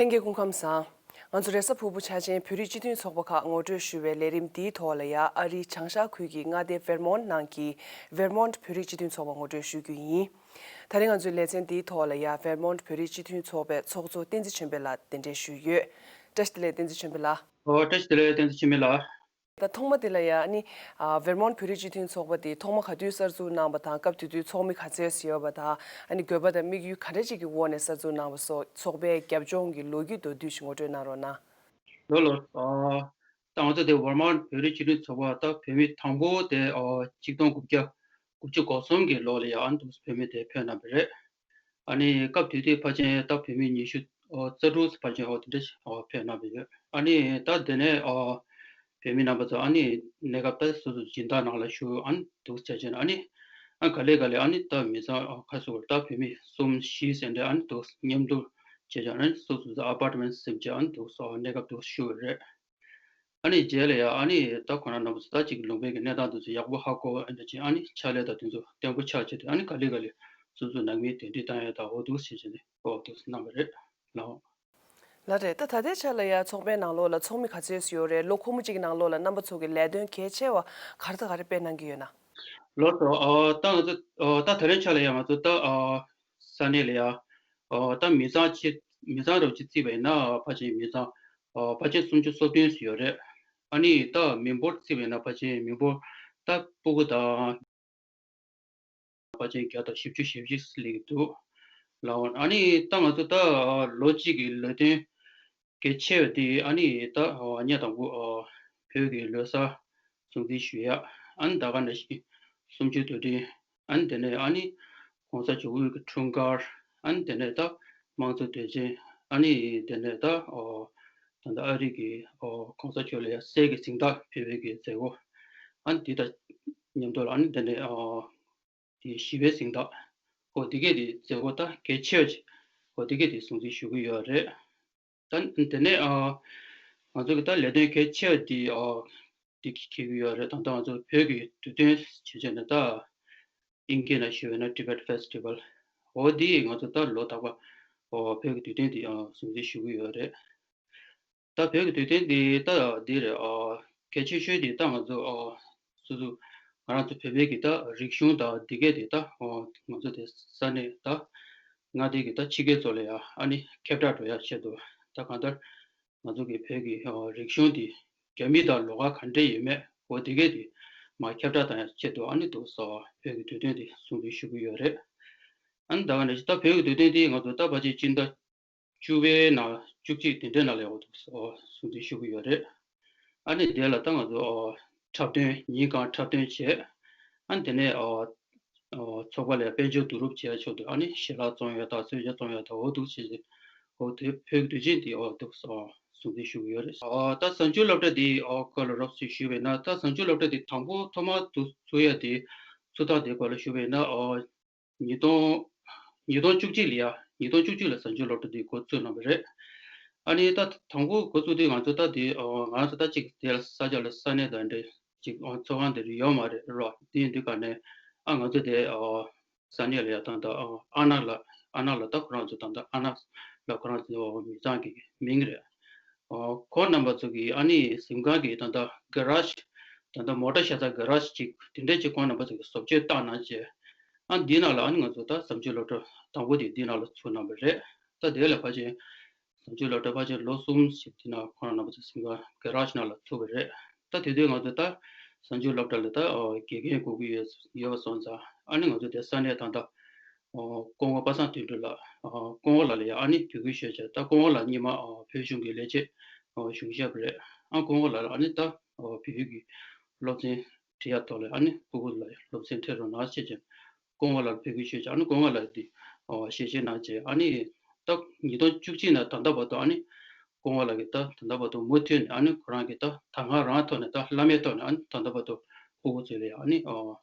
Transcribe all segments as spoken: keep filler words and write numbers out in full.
ལྷན་རྒྱས་སྐུ་ཁམས་བཟང་། ང་ཚོ་རེས་གཟའ་ཕུར་བུ་ཆ་ཅན་བོད་རིགས་སྤྱི་མཐུན་ཚོགས་པ་ཁག་ངོ་སྤྲོད་ཞུ་བའི་ལས་རིམ་འདིའི་ཐོག་ལ་ཡ། ཨ་རིའི་བྱང་ཤར་ཁུལ་གྱི་མངའ་སྡེ་ཝེར་མོན་ནང་གི་ཝེར་མོན་བོད་རིགས་སྤྱི་མཐུན་ཚོགས་པ་ངོ་སྤྲོད་ཞུ་རྒྱུ་ཡིན། ད་རིང་ང་ཚོའི་ལེ་ཚན་འདིའི་ཐོག་ལ་ཡ། ཝེར་མོན་བོད་རིགས་སྤྱི་མཐུན་ཚོགས་པའི་ཚོགས་གཙོ་བསྟན་འཛིན་ཆོས་འཕེལ་ལགས་གདན་འདྲེན་ཞུས་ཡོད། བཀྲ་ཤིས་བདེ་ལེགས། བསྟན་འཛིན་ཆོས་འཕེལ་ལགས། ཨོ། བཀྲ་ཤིས་བདེ་ལེགས། བསྟན་འཛིན་ཆོས་འཕེལ་ལགས། ད་ཐོག་མ་དེ་ལ་ཡ། ཨ་ནི། ཨ། ཝེར་མོན་བོད་རིགས་སྤྱི་མཐུན་ཚོགས་པ་དེ་ཐོག་མ་ག་དུས་གསར་འཛུགས་གནང་བ་དང་། སྐབས་དེ་དུས་ཚོགས་མི་ག་ཚོད་ཡོད་པ་དང་། ཨ་ནི་དགོས་པ་དང་དམིགས་ཡུལ་ག་འདྲ་ཅིག་གི་འོག་ནས་གསར་འཛུགས་གནང་བ་སོགས། ཚོགས་པའི་རྒྱབ་ལྗོངས་ཀྱི་ལོ་རྒྱུས་མདོར་བསྡུས་ཤིག་ངོ་སྤྲོད་གནང་རོགས་གནང་། ལགས་ལགས། ཨ། ད་ང་ཚོ་དེ་ཝེར་མོན་བོད་རིགས་སྤྱི་མཐུན་ཚོགས་པ་ད་བོད་མི་དང་པོ་དེ། ཨ། གཅིག་སྟོང་དགུ་བརྒྱ་དགུ་བཅུ་གོ་གསུམ་གྱི་ལོ་ལ་ཡ། ཨ་ནི་དུ་བོད་མི་དེ་ཕེབས་གནང་བ་རེད། ཨ་ནི་སྐབས་དེ་དུས་ཕལ་ཆེར་ད་བོད་མི་ཉི་ཤུ། ཨོ། རྩ་དྲུག་ཕལ་ཆེར། ཨོ། དེ་འདྲ་ཞིག་ཨོ། ཕེབས་གནང་བ་ཡོད། ཨ་ནི་ད་དེ་ནས། ཨོ། བོད་མི་རྣམ་པ་ཚོ་ཨ་ནི་གནས་སྐབས་ད་སོ་སོ་སྦྱིན་བདག་ནང་ལ་ཞུགས། ཨ་ནི་འདུག་བྱས་བྱས་ནས། ཨ་ནི་ཨ་ག་ལེ་ག་ལེ་ཨ་ནི་ད་མི་ཚང་། ཨོ། ཁ་སོ་ད་བོད་མི་གསུམ་བཞི་ཟེར་འདྲ། ཨ་ནི་འདུག་མཉམ་དུ་བྱས་བྱས་ནས། ཨ་ནི་སོ་སོ་ཚོ་ཨ་པར་ཊི་མེན་ཊི་ཟིན་བྱས། ཨ་ནི་འདུག་སོ་གནས་སྐབས་འདུག་ཞུགས་པ་རེད། ཨ་ནི་རྗེས་ལ་ཡ། ཨ་ནི་ད་ཁོ་རང་རྣམ་པ་ཚོ་ད་ཅིག་ལུང་པའི་གི་གནས་སྟངས་དེ་ཚོ་ཡག་པོ་ཧ་གོ། ཨ་ནི་ཅིག་ཨ་ནི་ཕྱག་ལས་དང་དེ་ཚོ་བརྟན་པོ་ཆགས་བྱས་ཏེ། ཨ་ནི་ག་ལེ་ག་ལེ་སོ་སོའི་ནང་མི་གདན་འདྲེན་བཏང་ཡ་དང་། འོ་འདུག་བྱས་བྱས་ནས། འོ་འདུག་གནང་བ་རེད། ལགས། ལགས་རེད། ད་ད་ལྟའི་ཆ་ལ་ཡ་ཚོགས་པའི་ནང་ལོགས་ལ་ཚོགས་མི་ག་ཚོད་ཡོད་རེད། ལོ་འཁོར་མོ་གཅིག་གི་ནང་ལོགས་ལ་རྣམ་པ་ཚོ་གི་ལས་དོན་གལ་ཆེ་བ་ག་རེ་དང་ག་རེ་སྤེལ་གནང་གི་ཡོད་ན། ལགས་སོ། ཨ། ད་ང་ཚོ། ཨ། ད་ད་རིང་ཆ་ལ་ཡ་ང་ཚོ་ད། ཨ། ས་གནས་ལ་ཡ། ཨ། ད་མི་ཚང་ཆེ། མི་ཚང་རབ་ཅིག་བརྩིས་པ་ཡིན་ན་ཕལ་ཆེར་མི་ཚང་། ཨ། ཕལ་ཆེར་སུམ་ཅུ་སོ་བདུན་ཙམ་ཡོད་རེད། ཨ་ནི་ད་མི་འབོར་བརྩིས་པ་ཡིན་ན་ཕལ་ཆེར་མི་འབོར་ད་སྤུ་གུ་དང་། ཕལ་ཆེར་བརྒྱ་དང་བཞི་བཅུ་ཞེ་བཞི་སླེབས་ཀྱི་འདུག་ལགས། ཨ་ནི་ད་ང་ཚོ་ད་ལོ་གཅིག་གི་ལས་དོན་གལ་ཆེ་བ་དེ། ཨ་ནི་ད་ཉིན་དང་པོ། ཨ། བོད་ཀྱི་ལོ་གསར་སྲུང་བརྩི་ཞུ་ཡ། ཨ་ནི་ད་ག་ནང་བཞིན་གསུམ་བཅུའི་དུས་དྲན། ཨ་ནི་དེ་ནས་ཨ་ནི་གོང་ས་མཆོག་དབུས་ཀྱི་འཁྲུངས་སྐར། ཨ་ནི་དེ་ནས་ད་དམངས་གཙོ་དུས་ཆེན། ཨ་ནི་དེ་ནས་ད། ཨོ། ད་ལྟ་ཨ་རི་གི། ཨོ། གོང་ས་མཆོག་ལ་ཡ་གསེར་གྱི་གཟེངས་རྟགས་ཕུལ་བའི་གི་མཛད་སྒོ། ཨ་ནི་དེ་དང་མཉམ་དུ་ལ། ཨ་ནི་དེ་ནས། ཨོ། དེ་ཞི་བའི་གཟེངས་རྟགས། ཨོ། དེ་གས་དེ་མཛད་སྒོ་ད་གལ་ཆེ་བ་ཅིག་ཨོ། དེ་གས་དེ་སྲུང་བརྩི་ཞུ་གི་ཡོད་རེད། ད་དེ་ནས། ཨ། ང་ཚོ་གི་ད་ལས་དོན་གལ་ཆེ་བ་དེ། ཨ། དེ་འཁྱེར་གྱི་ཡོད་རེད། ད་ལྟ་ང་ཚོ་བོད་ཀྱི་དུས་སྟོན་བྱས་བྱས་ནས། ད་དབྱིན་སྐད་ནང་ཞུས་པ་ཡིན་ན་Tibet Festival། འོ། དེ་ང་ཚོ་ད་ལོ་རྟག་པར། ཨོ། བོད་ཀྱི་དུས་སྟོན་དེ། ཨ། སྲུང་བརྩི་ཞུ་གི་ཡོད་རེད། ད་བོད་ཀྱི་དུས་སྟོན་འདི་ད་འདི་རེད། ཨ། གལ་ཆེ་ཤོས་འདི་ད་ང་ཚོ། ཨ། སོ་སོ་ང་རང་ཚོ་བོད་པའི་གི་ད་རིག་གཞུང་དང་འདི་གས་དེ་ད། ཨ། ང་ཚོ་དེ་ས་གནས་ད་མངའ་སྡེ་གི་ད་ཕྱི་རྒྱལ་ཚོ་ལ་ཡ་ཨ་ནི་ཁྱབ་བསྒྲགས་འགྲོ་ཡ་ཆེད་དུ། ད་གང་ལྟར་ང་ཚོ་གི་བོད་ཀྱི། ཨ། རིག་གཞུང་འདི་རྒྱ་མི་དང་ལོགས་ཀ་ག་འདྲ་ཡོད་མེད། འོ། འདི་གས་དེ་མར་ཁྱབ་བསྒྲགས་བཏང་ཡ་ཆེད་དུ། ཨ་ནི་འདུག་སེ་བོད་ཀྱི་དུས་སྟོན་འདི་སྲུང་བརྩི་ཞུ་གི་ཡོད་རེད། ཨ་ནི་ད་ག་ནང་བཞིན་ད་བོད་ཀྱི་དུས་སྟོན་འདི་ང་ཚོ་ད་ཕལ་ཆེར་སྤྱི་ཟླ་བཅུ་པའི་ནང་། བཅུ་གཅིག་དེ་འདྲའི་ནང་ལ་ཡོང་འདུག་སེ། ཨོ། སྲུང་བརྩི་ཞུ་གི་ཡོད་རེད། ཨ་ནི་དེ་ལ་ད་ང་ཚོ། ཨོ། འཁྲབ་སྟོན། ཉིན་གང་འཁྲབ་སྟོན་བྱས། ཨ་ནི་དེ་ནས། ཨོ། ཨོ། ཚོགས་པ་ལ་དཔལ་འབྱོར་བསྡུ་རུབ་བྱས་ཆོག་འདུག་ཨ་ནི་ཞལ་ལག་བཙོང་ཡ་དང་། གསོལ་ཇ་བཙོང་ཡ་དང་། འོ་འདུག་བྱས་ཏེ། འོ། དེ་བོད་ཀྱི་དུས་ཆེན་དེ། འོ། འདུག་སེ། ཨོ། སྲུང་བརྩི་ཞུ་གི་ཡོད་རེད། ཨོ། ད་གཟའ་མཇུག་སློབ་གྲྭ་དེ། ཨོ། ག་ལ་རོབ་ཙམ་ཞུས་པ་ཡིན་ན། ད་གཟའ་མཇུག་སློབ་གྲྭ་དེ་དང་པོ་ཐོག་མར་འདུག་ཚུགས་ཡ་དེ། ཚུགས་སྟངས་དེ་སྐོར་ལ་ཞུས་པ་ཡིན་ན། ཨོ། ཉིས་སྟོང་། ཉིས་སྟོང་བཅུ་གཅིག་ལ་ཡ། ཉིས་སྟོང་བཅུ་གཅིག་ལ་གཟའ་མཇུག་སློབ་གྲྭ་འདི་འགོ་བཙུགས་གནང་བ་རེད། ཨ་ནི་ད་དང་པོ་འགོ་བཙུགས་དུས་ང་ཚོ་ད་དེ། ཨ། ང་ཚོ་ད་ཅིག་དེ་ལ་ས་ཆ་ལ་ས་གནས་དང་འདྲ་ཅིག་ཨ། ཚོགས་ཁང་དེ་རུ་ཡོད་མ་རེད་རོ། དེ་ཡིན་དུས་ག་ནས། ཨ། ང་ཚོ་དེ། ཨ། ས་གནས་ལ་ཡ། ད་ལྟ། ཨ། ཨ་ནག་ལགས། ཨ་ནག་ལགས། ད་ཁོ་རང་ཚོ་ད་ལྟ་ཨ་ནག་ལགས་ཁོ་རང་ཚོ་མི་ཚང་གི་མིང་རེད། ཨོ། ཁོང་རྣམ་པ་ཚོ་གིས་ཨ་ནི་གཟིམ་ཁང་གི་ད་ལྟ་ག་རེཇ། ད་ལྟ་མོ་ཊ་བཞག་ས་ག་རེཇ་ཅིག་དེ་འདྲ་ཅིག་ཁོང་རྣམ་པ་ཚོ་གིས་བཟོ་བཅོས་བཏང་གནང་བྱས། ཨ། འདི་ནང་ལ་ཨ་ནི་ང་ཚོ་ད་གཟའ་མཇུག་སློབ་གྲྭ་དང་པོ་དེ་འདི་ནང་ལ་ཚུགས་གནང་བ་རེད། ད་དེ་ལ་ཕལ་ཆེར་གཟའ་མཇུག་སློབ་གྲྭ་ཕལ་ཆེར་ལོ་གསུམ་ཞིག་དེ་ནང་ཁོང་རྣམ་པ་ཚོ་གཟིམ་ཁང་ག་རེཇ་ནང་ལ་ཚུགས་པ་རེད། ད་དེ་དུས་ང་ཚོ་ད་གཟའ་མཇུག་སློབ་གྲྭ་ལ་ད། ཨོ། དགེ་རྒན་དགོས་ཀྱི་ཡོད་ཡོད་པ་སོང་ཙང་། ཨ་ནི་ང་ཚོ་དེ་ས་གནས་ད་ལྟ། ཨོ། སྐུ་ངོ་པ་སངས་དོན་གྲུབ་ལགས། ཨོ། སྐུ་ངོ་ལགས་ལ་ཡ་ཨ་ནི་དུས་འགོ་ཞུས་བྱས། ད་སྐུ་ངོ་ལགས་སྔོན་མ། ཨོ། བོད་གཞུང་གི་ལས་བྱེད། ཨོ། གཞུང་ཞབས་རེད། ཨ། སྐུ་ངོ་ལགས་ལ་ཨ་ནི་ད། ཨོ། བོད་ཡིག་གི་སློབ་ཚན་ཁྲིད་ཡ་ཐོག་ལ་ཨ་ནི་སྤུ་གུ་ལ་སློབ་ཚན་ཁྲིད་རོགས་གནང་ཞེས་བྱས། སྐུ་ངོ་ལགས་ལ་ཕེབས་སྐུལ་ཞུས་བྱས། ཨ་ནི་སྐུ་ངོ་ལགས་འདི། ཨོ། ཞལ་བཞེས་གནང་བྱས། ཨ་ནི་ད་ཉིས་སྟོང་བཅུ་གཅིག་ནས་ད་ལྟ་བར་དུ། ཨ་ནི་སྐུ་ངོ་ལགས་ཀྱིས་ད་ད་ལྟ་བར་དུ་མུ་མཐུད་ནས། ཨ་ནི་ཁོ་རང་གིས་ད་ད་ག་རང་ཐོག་ནས། ད་བླ་མའི་ཐོག་ནས། ཨ་ནི་ད་ལྟ་བར་དུ་སྤུ་གུ་ཚོ་ལ་ཡ་ཨ་ནི། ཨོ།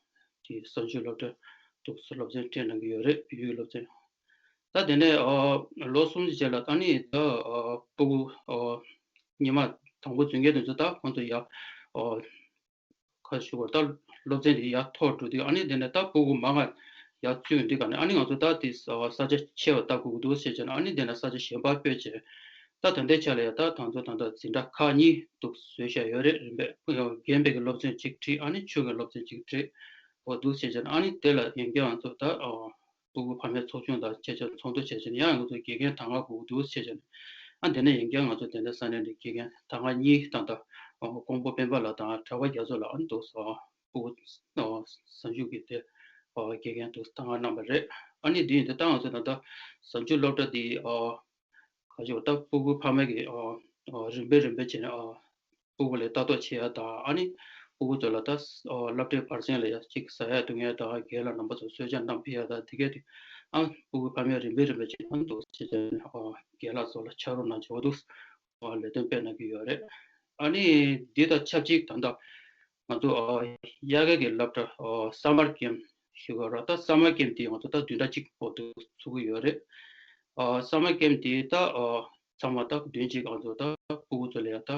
དེ་གཟའ་མཇུག་སློབ་གྲྭ་འདུག་སེ་སློབ་ཚན་སྤྲད་གནང་གི་ཡོད་རེད། བོད་ཡིག་སློབ་ཚན། ད་དེ་ནས། ཨོ། ལོ་གསུམ་གྱི་རྗེས་ལ་ད་ནི་ད། ཨོ། སྤུ་གུ། ཨོ། སྔོན་མ་དང་པོ་འཛུལ་མཁན་དེ་ཚོ་ད་ཁོང་ཚོ་ཡ། ཨོ། ཁ་ཞུ་བར་ད་སློབ་ཚན་དེ་ཡར་མཐོ་འགྲོ་དུས། ཨ་ནི་དེ་ནས་ད་སྤུ་གུ་མང་ང་ཡར་བཙུད་འདི་ག་ནས། ཨ་ནི་ང་ཚོ་ད་དེ་ས་ཆ་ཆེ་བ་ལྟ་དགོས་ཀྱི་འདུག་ཟེར་བྱས་ནས། ཨ་ནི་དེ་ནས་ས་ཆ་གཞན་པར་སྤོས་བྱས། ད་ད་ལྟའི་ཆ་ལ་ཡང་ད་ད་ཚོ་ད་ལྟ་འཛིན་གྲྭ་ཁག་གཉིས་འདུག་བཟོས་བཞག་ཡོད་རེད། རིམ་པས་རྒན་པའི་གི་སློབ་ཚན་གཅིག་ཁྲིད། ཨ་ནི་ཆུང་གི་སློབ་ཚན་གཅིག་ཁྲིད། འོ་འདུག་བྱས་བྱས་ཨ་ནི་དེ་ལ་ཡང་བསྐྱར་ང་ཚོ་ད་ཨ་སྤུ་གུ་ཕ་མའི་ཚོགས་ཆུང་དང་བཅས་བཅས་ཚོགས་འདུ་བྱས་བྱས་ཡང་ང་ཚོ་དགེ་རྒན་ད་སྔ་དགོས་འདུག་བྱས་བྱས། ཨ་དེ་ནས་ཡང་བསྐྱར་ང་ཚོ་དེ་འདྲ་ས་གནས་ནས་དགེ་རྒན་ད་སྔ་གཉིས་ད་ལྟ་ཨ་ཀོང་པོ་སྤེན་པ་ལགས་དང་གྲགས་པ་རྒྱ་མཚོ་ལགས། ཨ་ནི་འདུག་སོ། སྤུ་གུ་ཨ་གཟའ་མཇུག་གི་དེ་ཨ་དགེ་རྒན་འདུག་ད་སྔ་གནང་བ་རེད། ཨ་ནི་དེ་ཡིན་དུས་ད་ང་ཚོ་ད་ལྟ་གཟའ་མཇུག་སློབ་གྲྭ་དེ་ཨ་ག་ཞུ་ད་སྤུ་གུ་ཕ་མ་གི་ཨ་ཨ་རིམ་པས་རིམ་པས་བྱས་ནས་ཨ་སྤུ་གུ་ལ་ལྟ་རྟོག་བྱེད་ཡ་དང་། ཨ་ནི་སྤུ་གུ་ཚོ་ལ་ད་ཨ་སློབ་གྲྭའི་བར་གསེང་ལ་ཡ་གཅིག་ཟ་ཡ་འཐུང་ཡ་དང་། རྒན་ལགས་རྣམ་པ་ཚོ་གསོལ་ཇ་བཏང་ཕུད་ཡ་དང་། དེ་གས་དེ་ཨ་སྤུ་གུ་ཕ་མས་རིམ་པས་རིམ་པས་བྱས་ནས་འདུག་བྱས་བྱས་ནས་ཨ་རྒན་ལགས་ཚོ་ལ་ཕྱག་རོགས་གནང་བྱས་འོ་འདུག་ཨ་ལས་དོན་སྤེལ་གནང་གི་ཡོད་རེད། ཨ་ནི་འདི་དང་ཆབས་ཅིག་ད་ལྟ་ང་ཚོ་ཨ་དབྱར་ཁའི་གི་སློབ་གྲྭ་ཨ་summer camp་ཞུ་གི་ཡོད་རེད། ད་summer camp་དེ་ང་ཚོ་ད་བདུན་ཕྲག་གཅིག་འོ་འདུག་ཚུགས་ཀྱི་ཡོད་རེད། ཨ་summer camp་དེ་ད་ཨ་ཚང་མ་ད་བདུན་གཅིག་ང་ཚོ་ད་སྤུ་གུ་ཚོ་ལ་ཡ་ད་ཨ་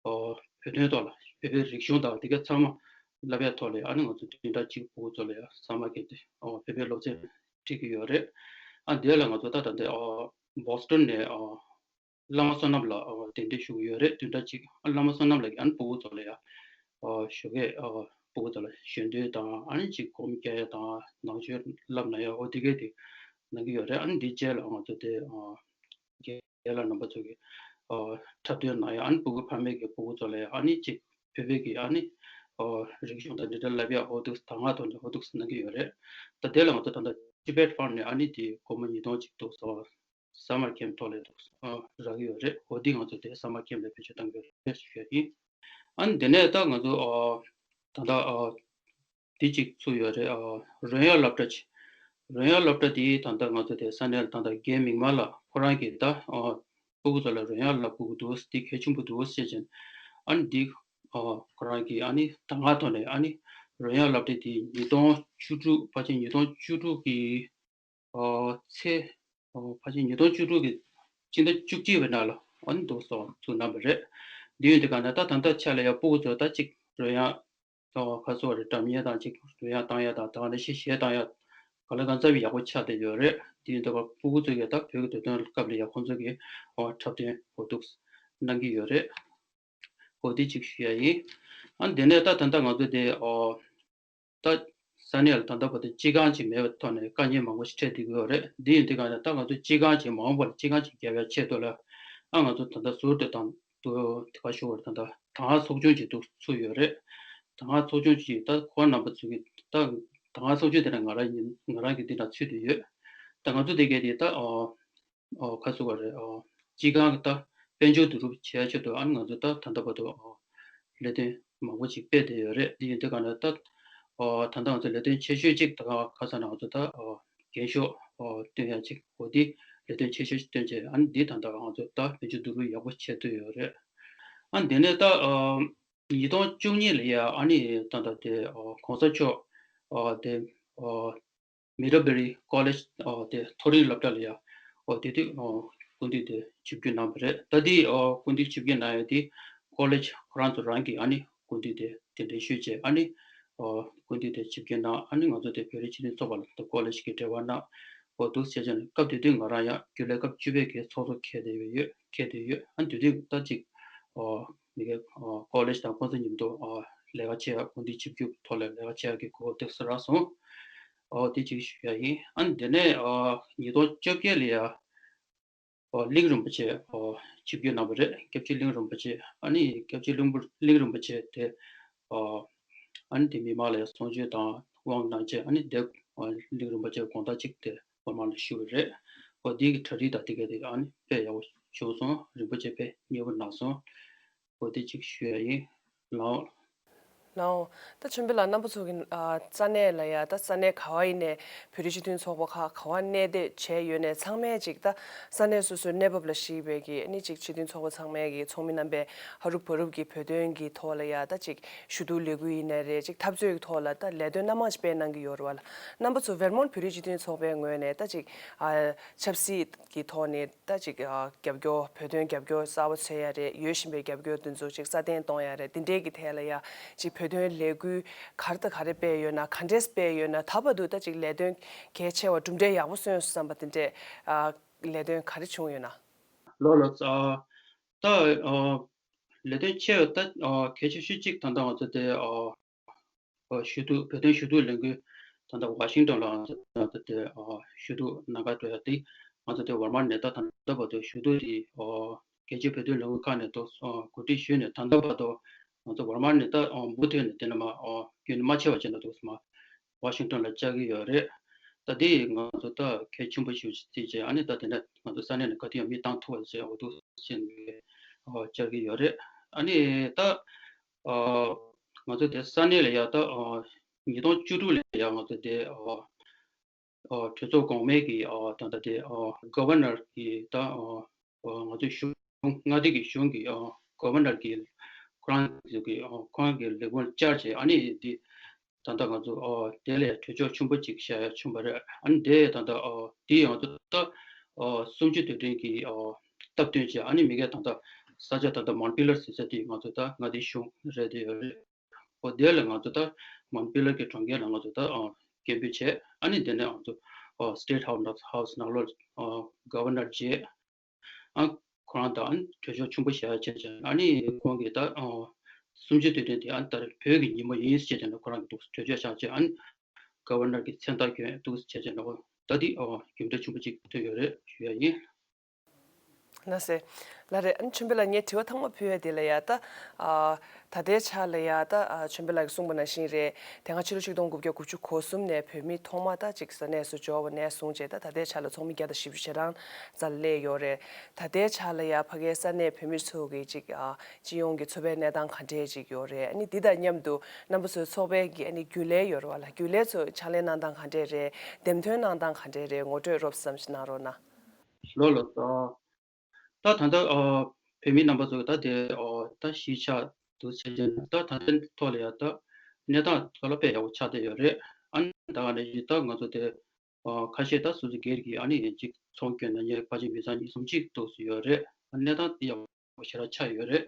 བོད་དོན་ཐོག་ལ་བོད་པའི་རིག་གཞུང་དང་དེ་ག་ཚང་མ་བསླབ་ཡ་ཐོག་ལ་ཡ་ཨ་ནི་ང་ཚོ་བདུན་ཕྲག་གཅིག་སྤུ་གུ་ཚོ་ལ་ཡ་summer camp་དེ་ཨ་བོད་པའི་སློབ་ཚན་ཁྲིད་ཀྱི་ཡོད་རེད། ཨ་དེ་ལ་ང་ཚོ་ད་ད་ལྟ་ཨ་Boston་ནས་ཨ་བླ་མ་བསོད་ནམས་ལགས་ཨ་གདན་འདྲེན་ཞུ་གི་ཡོད་རེད། བདུན་ཕྲག་གཅིག་ཨ་བླ་མ་བསོད་ནམས་ལགས་ཀྱིས་ཨ་ནི་སྤུ་གུ་ཚོ་ལ་ཡ་ཨ་ཞོགས་ཀས་ཨ་སྤུ་གུ་ཚོ་ལ་ཞལ་འདོན་དང་། ཨ་ནི་ཅིག་སྒོམ་རྒྱག་ཡ་དང་། ནང་ཆོས་བསླབ་གནང་ཡ་འོ་དེ་གས་དེ་གནང་གི་ཡོད་རེད། ཨ་ནི་འདི་རྗེས་ལ་ང་ཚོ་དེ་ཨ་རྒན་ལགས་རྣམ་པ་ཚོ་གིས་ཨ་འཁྲབ་སྟོན་གནང་ཡ། ཨ་ནི་སྤུ་གུ་ཕ་མས་ཀྱི་སྤུ་གུ་ཚོ་ལ་ཡ་ཨ་ནི་ཅིག་བོད་པའི་གི་ཨ་ནི་ཨ་རིག་གཞུང་དང་འབྲེལ་བ་བསླབ་ཡ་འོ་འདུག་ད་སྔ་ཐོག་ནས་འོ་འདུག་གནང་གི་ཡོད་རེད། ད་དེ་ལ་ང་ཚོ་ད་ལྟ་Tibet Fund་ནས་ཨ་ནི་དེ་སྒོར་མོ་ཉིས་སྟོང་ཅིག་འདུག་སོ། summer camp་ཐོག་ལ་འདུག་ཨ་རག་གི་ཡོད་རེད། འོ་འདི་ང་ཚོ་དེ་summer camp་ལ་བེད་སྤྱོད་གཏང་གི་ཡོད་རེད་ཞུ་ཡ་ཡིན། ཨ་ནི་དེ་ནས་ད་ང་ཚོ་ཨ་ད་ལྟ་ཨ་འདི་གཅིག་ཚུགས་ཡོད་རེད། ཨ་རོལ་དབྱངས་སློབ་གྲྭ་ཅིག་རོལ་དབྱངས་སློབ་གྲྭ་འདི་ད་ལྟ་ང་ཚོ་དེ་ས་གནས་ལ་ད་ལྟ་རྒན་མིག་དམར་ལགས་ཁོ་རང་གིས་ད་ཨ་སྤུ་གུ་ཚོ་ལ་རོལ་དབྱངས་བསླབ་དགོས་ཀྱི་འདུག་འདི་གལ་ཆེན་པོ་འདུག་ཟེར་བྱས། ཨ་ནི་འདི་ཨ་ཁོ་རང་གིས་ཨ་ནི་ད་སྔ་ཐོག་ནས་ཨ་ནི་རོལ་དབྱངས་སློབ་གྲྭ་འདི་ཉིས་སྟོང་བཅུ་དྲུག་ཕལ་ཆེར་ཉིས་སྟོང་བཅུ་དྲུག་གི་ཨ་ཚེས་ཨ་ཕལ་ཆེར་ཉིས་སྟོང་བཅུ་དྲུག་གི་སྤྱི་ཟླ་བཅུ་གཅིག་པའི་ནང་ལ་ཨ་ནི་འདུག་སོང་ཚུགས་གནང་བ་རེད། འདི་ཡོད་དུས་ག་ནས་ད་ད་ལྟ་ཆ་ལ་ཡ་སྤུ་གུ་ཚོ་ད་ཅིག་རོལ་དབྱངས་ཨ་ཁ་སོ་རེ་སྒྲ་སྙན་དང་ཅིག་རོལ་དབྱངས་བཏང་ཡ་དང་ད་ག་ནང་བཞིན་གཞས་བཏང་ཡ་ག་ལ་གང་འཚམ་ཡག་པོ་ཆགས་བསྡད་ཡོད་རེད། འདི་ཡོད་དུས་སྤུ་གུ་ཚོ་གིས་ད་བོད་ཀྱི་དུས་སྟོན་སྐབས་ལ་ཡ་ཁོང་ཚོ་གིས་ཨ་འཁྲབ་སྟོན་འོ་འདུག་གནང་གི་ཡོད་རེད། འོ་དེ་གཅིག་ཞུ་ཡ་ཡིན། ཨ་དེ་ནས་ད་ད་ལྟ་ང་ཚོ་དེ་ཨ་ད་ས་གནས་ལ་ད་ལྟ་བར་དུ་སྤྱི་ཁང་ཅིག་མེད་པའི་ཐོག་ནས་དཀའ་ངལ་མང་པོ་ཞིག་འཕྲད་བསྡད་ཀྱི་ཡོད་རེད། འདི་ཡིན་དུས་ག་ནས་ད་ང་ཚོ་སྤྱི་ཁང་ཅིག་མ་འོངས་པར་སྤྱི་ཁང་ཅིག་རྒྱག་ཡ་ཆེད་དུ་ལ་ཨ་ང་ཚོ་ད་ལྟ་ཟུར་དུ་དང་དུ་དེ་ག་ཞུ་བར་ད་ལྟ་ད་སྔ་ཚོགས་ཆུང་ཅིག་འདུག་ཚུགས་ཡོད་རེད། ད་སྔ་ཚོགས་ཆུང་ཅིག་ད་ཁོང་རྣམ་པ་ཚོ་གི་ད་ད་སྔ་ཚོགས་ཆུང་དེ་ནས་ང་རང་ཡིན། ང་རང་གི་འདི་ན་ཚུད་དུ་ཡོད། ད་ང་ཚོ་དེ་གས་དེ་ད་ཨ། ཨོ་ཁ་སུ་ག་རེད། ཨོ་སྤྱི་ཁང་གི་ད་དཔལ་འབྱོར་བསྡུ་རུབ་བྱེད་ཡ་ཆེད་དུ་ཨ་ནི་ང་ཚོ་ད་ད་ལྟ་བར་དུ་ཨོ་ལས་དོན་མང་པོ་ཅིག་སྤེལ་བསྡད་ཡོད་རེད། འདི་ཡིན་དུས་ག་ནས་ད་ཨོ་ད་ལྟ་ང་ཚོ་ལས་དོན་ཆེ་ཤོས་གཅིག་ད་ག་ཁ་ས་ན་ང་ཚོ་ད་ཨོ་རྒན་ཤོག་ཨོ་བཏོན་ཡ་གཅིག་འོ་འདི་ལས་དོན་ཆེ་ཤོས་ཅིག་བཏོན་བྱས་ཨ་ནི་འདི་ད་ལྟ་ང་ཚོ་ད་དཔལ་འབྱོར་བསྡུ་རུབ་ཡག་པོ་བྱེད་ཐུབ་ཡོད་རེད། ཨ་འདི་ནས་ད་ཨོ་ཉིས་སྟོང་བཅུ་གཉིས་ལ་ཡ་ཨ་ནི་ད་ལྟ་དེ་ཨོ་གོང་ས་མཆོག་ཨོ་དེ་ཨོ། Middlebury College་ཨོ་དེ་མཐོ་རིམ་སློབ་གྲྭ་ལ་ཡ་ཨོ་དེ་དུས་ཨོ་སྐུ་མདུན་དེ་ཆིབས་བསྒྱུར་གནང་བ་རེད། ད་དེ་ཨོ་སྐུ་མདུན་ཆིབས་བསྒྱུར་གནང་ཡ་དེ་ཀོ་ལེཇ་ཁོ་རང་ཚོ་རང་གིས་ཨ་ནི་སྐུ་མདུན་དེ་གདན་འདྲེན་ཞུས་བྱས་ཨ་ནི་ཨོ་སྐུ་མདུན་དེ་ཆིབས་བསྒྱུར་གནང་། ཨ་ནི་ང་ཚོ་དེ་བོད་རིགས་སྤྱི་མཐུན་ཚོགས་པ་ལ་ད་ཀོ་ལེཇ་གི་འབྲེལ་བ་གནང་། ཨོ་འདུག་བྱས་བྱས་ནས་སྐབས་དེ་དུས་ང་རང་ཡང་རྒྱུན་ལས་སྐབས་བཅུ་པའི་གི་ཚོགས་གཙོ་འཁེལ་བསྡད་ཡོད། འཁེལ་བསྡད་ཡོད། ཨ་ནི་དེ་དུས་ད་ཅིག་ཨོ་མི་སྒེར་ཨོ་ཀོ་ལེཇ་དང་ཁོང་ཚོ་མཉམ་དུ་ཨོ་ལས་ཀ་བྱེད་ཡ་སྐུ་མདུན་ཆིབས་བསྒྱུར་ཐོག་ལ་ལས་ཀ་བྱེད་ཡ་གི་གོ་སྐབས་དེ་ཚོ་རག་སོང་། ཨོ་དེ་གཅིག་ཞུ་ཡ་ཡིན། ཨ་ནི་དེ་ནས་ཨོ་ཉིས་སྟོང་བཅོ་བརྒྱད་ལ་ཡ་ཨོ་གླིང་རིན་པོ་ཆེ་ཨོ་ཆིབས་བསྒྱུར་གནང་བ་རེད། སྐྱབས་རྗེ་གླིང་རིན་པོ་ཆེ། ཨ་ནི་སྐྱབས་རྗེ་གླིང་པོ་གླིང་རིན་པོ་ཆེ་དེ་ཨོ་ཨ་ནི་དེ་མི་མང་ལ་ཡ་གསུང་ཆོས་དང་དབང་གནང་བྱས་ཨ་ནི་དེ་ཨོ་གླིང་རིན་པོ་ཆེ་དགོངས་དག་ཅིག་དེ་བོད་དམག་ལ་ཞུ་བ་རེད། ཨོ་དེ་གི་གྲ་སྒྲིག་དང་དེ་ག་དེ་ཨ་ནི་དཔེ་ཡག་པོ་བྱུང་སོང་། རིན་པོ་ཆེ་དཔེ་མཉེས་པོ་གནང་སོང་། ཨོ་དེ་གཅིག་ཞུ་ཡ་ཡིན། ལའོ། ལའོ། ད་ཆོམ་པོ་ལགས་རྣམ་པ་ཚོ་གི་ཨ་ས་གནས་ལ་ཡ་ད་ས་གནས་ག་བ་ཡིན་ནའི་བོད་རིགས་སྤྱི་མཐུན་ཚོགས་པ་ཁག་ག་བ་གནས་སྡོད་བྱས་ཡོད་ནའི་ཚང་མས་ཅིག་ད་ས་གནས་སོ་སོའི་གནས་བབ་ལ་གཞིགས་པའི་གི་ཨ་ནི་ཅིག་སྤྱི་མཐུན་ཚོགས་པ་ཚང་མས་གི་ཚོགས་མི་རྣམ་པས་ཧ་རུབ་བ་རུབ་ཀྱི་བོད་དོན་གྱི་ཐོག་ལ་ཡ་ད་ཅིག་ཞུ་གཏུག་ལས་འགུལ་ཡིན་ནའི་རེད། ཅིག་འཐབ་རྩོད་ཀྱི་ཐོག་ལ་ད་ལས་དོན་སྣ་མང་ཅིག་སྤེལ་གནང་གི་ཡོད་རེད་བ་ལ། རྣམ་པ་ཚོ་ཝེར་མོན་བོད་རིགས་སྤྱི་མཐུན་ཚོགས་པའི་ངོས་ནས་ད་ཅིག་ཨ་ཆབ་སྲིད་ཀྱི་ཐོག་ནས་ད་ཅིག་ཨ་རྒྱབ་སྐྱོར་བོད་དོན་རྒྱབ་སྐྱོར་གསར་པ་འཚོལ་ཡ་རེད། ཡོད་བཞིན་པའི་རྒྱབ་སྐྱོར་དེ་ཚོ་ཅིག་སྲ་བརྟན་གཏོང་ཡ་རེད། དེ་འདྲའི་གི་ཐད་ལ་ཡ་ཅིག་བོད་དོན་ལས་འགུལ་ག་རེ་དང་ག་རེ་སྤེལ་ཡོད་ན། ག་འདྲས་སྤེལ་ཡོད་ན། ད་བར་དུ་ད་ཅིག་ལས་དོན་གལ་ཆེ་བ་གྲུབ་འབྲས་ཡག་པོ་སོན་སོང་བསམ་པ་དེ་འདྲས་ཨ་ལས་དོན་ག་རེ་བྱུང་ཡོད་ན། ལགས་ལགས། ཨ་ད་ཨ་ལས་དོན་ཆེ་བ་ད་ཨ་གལ་ཆེ་ཤོས་གཅིག་ད་ལྟ་ང་ཚོ་དེ་ཨ་ཨ་ཞུ་གཏུག་བོད་དོན་ཞུ་གཏུག་ལས་འགུལ་ད་ལྟ་ཝ་ཤིང་ཏོན་ལ་ང་ཚོ་ད་ལྟ་དེ་ཨ་ཞུ་གཏུག་གནང་ག་འགྲོ་ཡ་དེ། ང་ཚོ་དེ་ཝར་མར་ནས་ད་ད་ལྟ་བར་དུ་ཞུ་གཏུག་དེ་ཨ་རྒྱལ་སྤྱིའི་བོད་དོན་ལས་འགུལ་ཁག་ནས་ཏོག་ཙམ་གོ་སྒྲིག་ཞུས་ནས་ད་ལྟ་བར་དུ་ང་ཚོ་ཝར་མར་ནས་ད་མུ་མཐུད་ནས་དེ་ནས་མར་རྒྱུན་མ་ཆད་པ་བྱས་ནས་འདུག་སེ་མར་ཝ་ཤིང་ཏོན་ལ་བཅར་གྱི་ཡོད་རེད། ད་དེ་ང་ཚོ་ད་གལ་ཆེན་པོ་ཞིག་བརྩིས་བྱས། ཨ་ནི་ད་དེ་ནས་ང་ཚོ་ས་གནས་ནས་ག་དུས་ཡང་མི་བཏང་ཐུབ་པ་བྱས་འོ་འདུག་བྱས་ནས་བཅར་གྱི་ཡོད་རེད། ཨ་ནི་ད་ང་ཚོ་དེ་ས་གནས་ལ་ཡ་ད་ཉིས་སྟོང་བཅུ་དྲུག་ལ་ཡ་ང་ཚོ་དེ་ཨ་གྲོས་ཚོགས་གོང་མའི་གི་ཨ་ད་ལྟ་དེ་ཨ་གོ་ཝར་ནར་གི་ད་ཨ་ང་ཚོའི་གཞུང་མངའ་སྡེ་གི་གཞུང་གི་ཨ་གོ་ཝར་ནར་གི་ཁོ་རང་ཚོ་གི་ཨ་ཁོ་རང་གི་ལས་ཁུངས་བཅར་བྱས། ཨ་ནི་དེ་ད་ལྟ་ང་ཚོ་ཨ་དེ་ལ་གྲོས་ཆོད་ཆེན་པོ་ཅིག་བཞག་ཡ་བྱུང་བ་རེད། ཨ་ནི་དེ་ད་ལྟ་ཨ་དེ་ང་ཚོ་ད་ཨ་གསུམ་བཅུའི་དུས་དྲན་གི་ཨ་སྟབས་བསྟུན་བྱས། ཨ་ནི་མི་སྒེར་ད་ལྟ་ས་ཆ་ད་ལྟ་མོན་པི་ལར་ཟེར་ས་དེ་ང་ཚོ་ད་མངའ་སྡེའི་གཞུང་རེད་དེ་ཡོད་རེད། འོ་དེ་ལ་ང་ཚོ་ད་མོན་པི་ལར་གྱི་གྲོང་ཁྱེར་ལ་ང་ཚོ་ད་ཨ་སྐད་འབོད་བྱས། ཨ་ནི་དེ་ནས་ང་ཚོ་ཨ་སི་ཊེཊ་ཧའུ་སི་ནང་ལོགས་ཨ་གོ་ཝར་ནར་མཇལ། ཨ་ཁོ་རང་དང་གྲོས་ཆོད་ཆེན་པོ་བཞག་བྱས་བྱས། ཨ་ནི་ཁོང་གིས་ད་ཨ་གསུམ་བཅུའི་དུས་དྲན་དེ་ཨ་ནི་ད་རེས་བོད་ཀྱི་ཉིན་མོ་ཡིན་ཟེར་བྱས་ནས་ཁོ་རང་གིས་འདུག་གྲོས་ཆོད་བཞག་བྱས། ཨ་ནི་གོ་ཝར་ནར་གྱི་མཚན་རྟགས་གྱོན་འདུག་བྱས་བྱས་ནས། འོ་ད་འདི་ཨ་རྒྱུ་འབྲས་ཆེན་པོ་ཅིག་ཐོན་ཡོད་རེད་ཞུ་ཡ་ཡིན། ལགས་སེ། ལགས་རེད། ཨ་ནི་ཆོས་འཕེལ་ལགས་ངས་དྲི་བ་ཐེངས་མ་ཕུལ་ཡ་དེ་ལ་ཡ་ད། ཨ་ད་ལྟའི་ཆ་ལ་ཡ་ད་ཨ་ཆོས་འཕེལ་ལགས་ཀྱིས་གསུངས་པ་ནང་བཞིན་རེད། དེ་སྔ་ཕྱི་ལོ་ཆིག་སྟོང་དགུ་བརྒྱ་དགུ་བཅུ་གོ་གསུམ་ནས་བོད་མི་ཐོག་མ་ད་ཅིག་ས་གནས་སུ་འབྱོར་བ་ནས་བཟུང་བྱས་ད་ད་ལྟའི་ཆ་ལ་ཚོགས་མི་བརྒྱ་དང་བཞི་བཅུ་ཞེ་གྲངས་རྩ་ལ་སླེབས་ཡོད་རེད། ད་ལྟའི་ཆ་ལ་ཡ་ཕ་གིའི་ས་གནས་བོད་མི་ཚོ་གི་ཅིག་ཨ་སྤྱི་ཡོངས་ཀྱི་འཚོ་བའི་གནས་སྟངས་ག་འདྲས་ཅིག་ཡོད་རེད། ཨ་ནི་འདི་དང་མཉམ་དུ་རྣམ་པ་ཚོའི་ཚོགས་པའི་གི་ཨ་ནི་རྒྱུན་ལས་ཡོད་རེད་བ་ལ། རྒྱུན་ལས་ཚོ་ཕྱག་ལས་གནང་སྟངས་ག་འདྲས་རེད། འདེམས་ཐོན་གནང་སྟངས་ག་འདྲས་རེད། ངོ་སྤྲོད་རོབ་ཙམ་ཞིག་གནང་རོགས་གནང་། ལགས་ལགས། ད་ད་ལྟ་ཨ་བོད་མི་རྣམ་པ་ཚོ་ད་དེ་ཨ་ད་གཞིས་ཆགས་འདུག་བྱས་བྱས་ནས་ད་ད་ལྟའི་ཐོག་ལ་ཡ་ད་གནས་སྟངས་ཐོག་ལ་དཔེ་ཡག་པོ་ཆགས་བསྡད་ཡོད་རེད། ཨ་ནི་ད་ག་ནང་བཞིན་ད་ང་ཚོ་དེ་ཨ་ཁ་ཤས་ད་སོ་སོ་སྒེར་གྱི་ཨ་ནི་ཡིན་གཅིག་ཚོང་སྐྱོན་ན་ཉེ་ཕལ་ཆེར་མི་ཚང་གཉིས་གསུམ་གཅིག་འདུག་སེ་ཡོད་རེད། ཨ་གནས་སྟངས་དེ་ཡག་པོ་ཞེ་དྲག་ཆགས་ཡོད་རེད།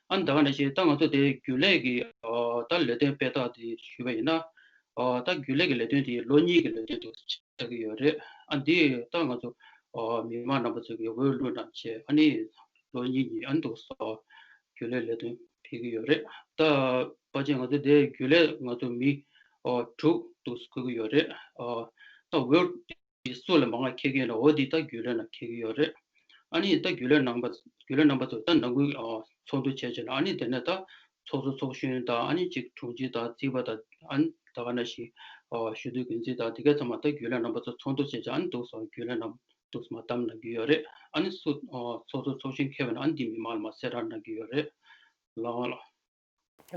ཨ་ནི་ད་ག་ནང་བཞིན་ད་ང་ཚོ་དེ་རྒྱུན་ལས་ཀྱི་ཨ་ད་ལས་དོན་སྤེལ་སྟངས་དེ་ཞུས་པ་ཡིན་ན། ཨ་ད་རྒྱུན་ལས་ཀྱི་ལས་དོན་དེ་ལོ་གཉིས་ཀྱི་ལས་དོན་དུ་ཆགས་ཀྱི་ཡོད་རེད། ཨ་འདི་ད་ང་ཚོ་ཨ་མི་མང་རྣམ་པ་ཚོ་གིས་འོས་བླུགས་གནང་བྱས། ཨ་ནི་ལོ་གཉིས་གཉིས་ཨ་འདུག་སེ་རྒྱུན་ལས་ལས་དོན་ཕེབས་ཀྱི་ཡོད་རེད། ད་ཕལ་ཆེར་ང་ཚོ་དེ་རྒྱུན་ལས་ང་ཚོ་མི་ཨ་དྲུག་འདུག་སེ་འཁོད་ཀྱི་ཡོད་རེད། ཨ་ད་འོས་དེ་སུ་ལ་མང་བ་འཁེལ་གྱི་ཡོད་ན་འོ་དེ་ད་རྒྱུན་ལས་ནང་འཁེལ་གྱི་ཡོད་རེད། ཨ་ནི་ད་རྒྱུན་ལས་རྣམ་པ་རྒྱུན་ལས་རྣམ་པ་ཚོ་ད་ནང་ཁུལ་ཨ་ཚོགས་འདུ་བྱས་བྱས་ནས། ཨ་ནི་དེ་ནས་ད་ཚོགས་གཙོ་ཚོགས་གཞོན་དང་། ཨ་ནི་གཅིག་དྲུང་ཆེ་དང་རྩིས་པ་དང་། ཨ་ནི་ད་ག་ནང་བཞིན་ཨ་ཞུ་གཏུག་འགན་འཛིན་དང་དེ་ག་ཚང་མ་ད་རྒྱུན་ལས་རྣམ་པ་ཚོ་ཚོགས་འདུ་བྱས་བྱས། ཨ་ནི་འདུག་སེ་རྒྱུན་ལས་རྣམ་འདུག་སེ་མར་བདམས་གནང་གི་ཡོད་རེད། ཨ་ནི་སུ་ཨ་ཚོགས་གཙོ་ཚོགས་གཞོན་འཁེལ་བ་ན་ཨ་ནི་འདི་མི་མང་ལ་མར་གསལ་བསྒྲགས་གནང་གི་ཡོད་རེད། ལགས་ལགས།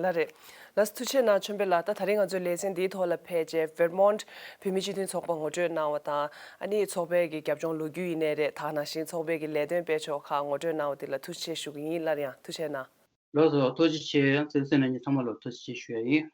ལགས་རེད། ལགས་སོ། ཐུགས་རྗེ་གནང་ཆོས་འཕེལ་ལགས། ད་ད་རིང་ང་ཚོའི་ལེ་ཚན་འདིའི་ཐོག་ལ་ཕེབས་བྱས་ཝེར་མོན་བོད་མི་སྤྱི་མཐུན་ཚོགས་པ་ངོ་སྤྲོད་གནང་བ་དང་། ཨ་ནི་ཚོགས་པའི་གི་རྒྱབ་ལྗོངས་ལོ་རྒྱུས་ཡིན་ནའི་རེད། ད་ག་ནང་བཞིན་ཚོགས་པའི་གི་ལས་དོན་སྤེལ་ཕྱོགས་ཁག་ངོ་སྤྲོད་གནང་བ་འདི་ལ་ཐུགས་རྗེ་ཆེ་ཞུ་གི་ཡིན། སླར་ཡང་ཐུགས་རྗེ་གནང་། ལགས་སོ། ཐུགས་རྗེ་ཆེ། ཡང་གསན་གཟིགས་གནང་མཁན་ཚང་མ་ལ་ཐུགས་རྗེ་ཆེ་ཞུ་ཡ་ཡིན།